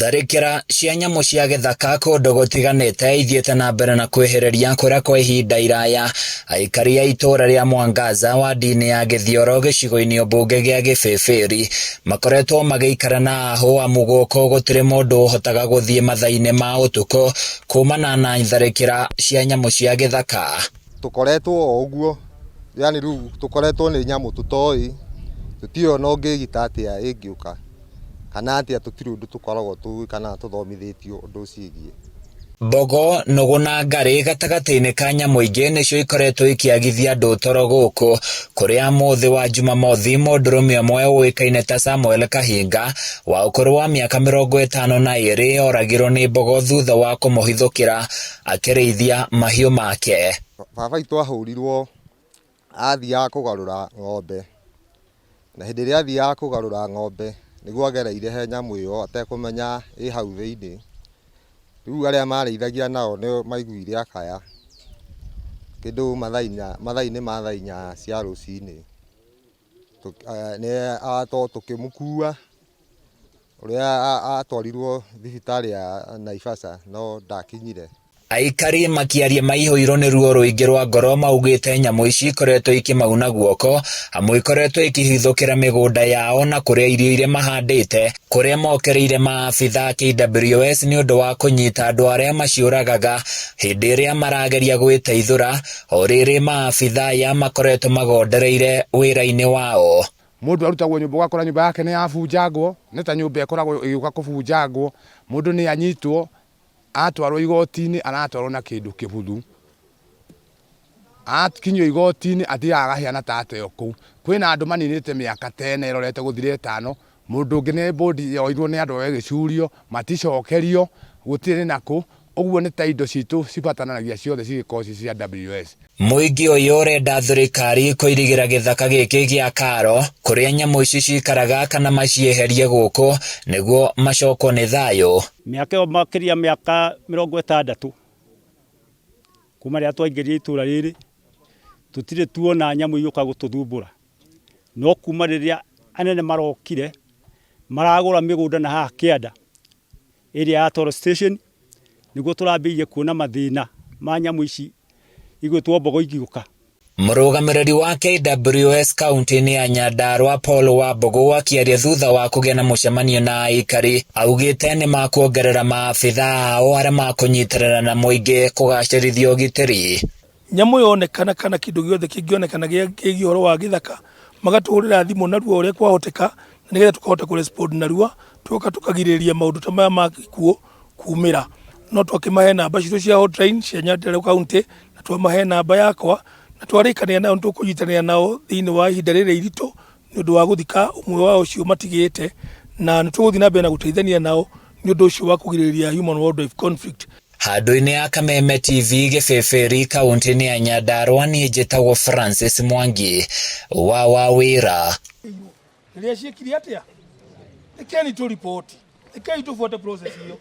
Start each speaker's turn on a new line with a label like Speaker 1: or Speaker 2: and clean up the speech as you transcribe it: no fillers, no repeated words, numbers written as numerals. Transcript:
Speaker 1: Tharĩkĩra cia nyamũ cia gĩthaka kũndũ gũtiganĩte ithiĩte na mbere na kwĩhĩrĩria kũrĩa kwa ihinda iraya aikari a itũũra rĩa Mwangaza wadi-inĩ ya Gĩthioro gĩcigo-inĩ mbunge gĩa Gĩbĩbĩri makoretwo magĩikara na ahũ amu gũkũ gũtirĩ mũndũ ũhotaga gũthiĩ mathaa-inĩ ma ũtukũ kumana na tharĩkĩra cia nyamũ cia gĩthaka.
Speaker 2: Tũkoretwo o ũguo, yani rĩu tũkoretwo nĩ nyamũ tũtoĩ, tũtiũĩ ona ũngĩgita atĩa ĩngĩũka kana atĩa, tũtirĩ ũndũ tũkoragwo tũĩ kana tũthomithĩtio ũndũ ũciĩgiĩ.
Speaker 1: Mbogo, nũgũ na ngarĩ gatagatĩ-inĩ ka nyamũ ingĩ nĩcio ikoretwo ikĩagithia andũ toro gũkũ kũrĩa mũthĩ wa Jumamothi mũndũrũme ũmwe ũĩkaine ta Samuel Kahinga wa ũkũrũ wa mĩaka 52 oragirwo nĩ mbogo thutha wa kũmũhithũkĩra akĩrĩithia mahiũ make.
Speaker 2: Baba witũ ahũrirwo athiaga kũgarũra ng'ombe, na hĩndĩ ĩrĩa athiaga kũgarũra ng'ombe nĩguo agereire he nyamũ ĩyo atekũmenya ĩ hau thĩinĩ. Rĩu arĩa marĩithagia nao nĩo maiguire akaya kĩndũ mathaa-inĩ ma thaa 4 cia rũcinĩ. Tũkĩmũkua ũrĩa atwarirwo thibitarĩ ya Naivasha no ndakinyire.
Speaker 1: Aikari makĩaria maihũirwo nĩ ruo rũingĩ rwa ngoro maugĩte nyamũ ici ikoretwo ikĩmauna guoko amu ikoretwo ikĩhithũkĩra mĩgũnda yao na kũrĩa irio iria mahandĩte kũrĩa mokereire maabitha KWS nĩ ũndũ wa kũnyita andũ arĩa maciũragaga hĩndĩ ĩrĩa marageria gwĩteithũra o rĩrĩ maabitha aya makoretwo magondereire wĩra-inĩ wao.
Speaker 3: Mũndũ arutagwo nyũmba ũgakora nyũmba yake nĩ yabunjangwo, nĩ ta nyũmba ĩkoragwo ĩgĩũka kũbunjangwo, mũndũ nĩ anyitwo atwarwo igoti-inĩ aratwarwo na kĩndũ kĩbuthu, akinyio igoti-inĩ athiaga agaheana ta ateo kũu. Kwĩna andũ maninĩte mĩaka ta ĩna ĩrorete gũthira ĩtano, mũndũ ũngĩ nĩ bũndi yoirwo nĩ andũ ĩgĩcurio, maticokerio, gũtirĩ nakũ, ũguo nĩ ta indo citũ cibataranagia ciothe cigĩkorwo ci cia WS.
Speaker 1: Mũingĩ ũyũ ũrenda thirikari kũirigĩra gĩthaka gĩkĩ gĩa Karo kũrĩa nyamũ ici cikaraga kana macieherie gũkũ nĩguo macokwo nĩ thayũ.
Speaker 4: Mĩaka ĩyo makĩria mĩaka 60 kuma rĩrĩa twaingĩrire itũra rĩrĩ tũtirĩ tuona nyamũ igĩũka gũtũthumbũra, no kuma rĩrĩa anene marokire maragũra mĩgũnda na haha kĩanda ĩrĩa ya Toro Station nĩguo tũrambĩrĩirie kuona mathĩna ma nyamũ ici igwĩtwo mbogo igĩũka.
Speaker 1: Mũrũgamĩrĩri wa KWS kaunti-inĩ ya Nyandarua Paul Wambugu akĩaria thutha wa kũgĩa na mũcemanio na aikari augĩte nĩ makuongerera maabitha ao arĩa makũnyitĩrĩra na mũingĩ kũgacĩrithia ũgitĩri.
Speaker 5: Nyamũ yonekana kana kĩndũ gĩothe kĩngĩonekana kĩgiĩ ũhoro wa gĩthaka magatũhũrĩra thimũ narua ũrĩa kwahoteka na nĩgetha tũkahota kũ-respond narua tũgoka tũkagirĩrĩria maũndũ ta maya ma ikuũ kumĩra. No twakĩmahe namba citũ cia hotline cia Nyandarua County na twamahe namba yakwa na twarĩkanĩra nao nĩtũkũnyitanĩra nao thĩinĩ wa ihinda rĩrĩ iritũ nĩ ũndũ wa gũthika ũmwe wao ũcio matigĩte na nĩtũgũthiĩ na mbere na gũteithania nao nĩ ũndũ ũcio wa kũgirĩrĩria human wildlife conflict.
Speaker 1: Handũ-inĩ ya Kameme TV Gĩbĩbĩri kaunti-inĩ ya Nyandarua niĩ njĩtagwo Francis Mwangi wa Wawĩra.
Speaker 5: Rĩrĩa ciĩkire atĩa? Rekeni tũ report, rekei tũbuate process ĩyo.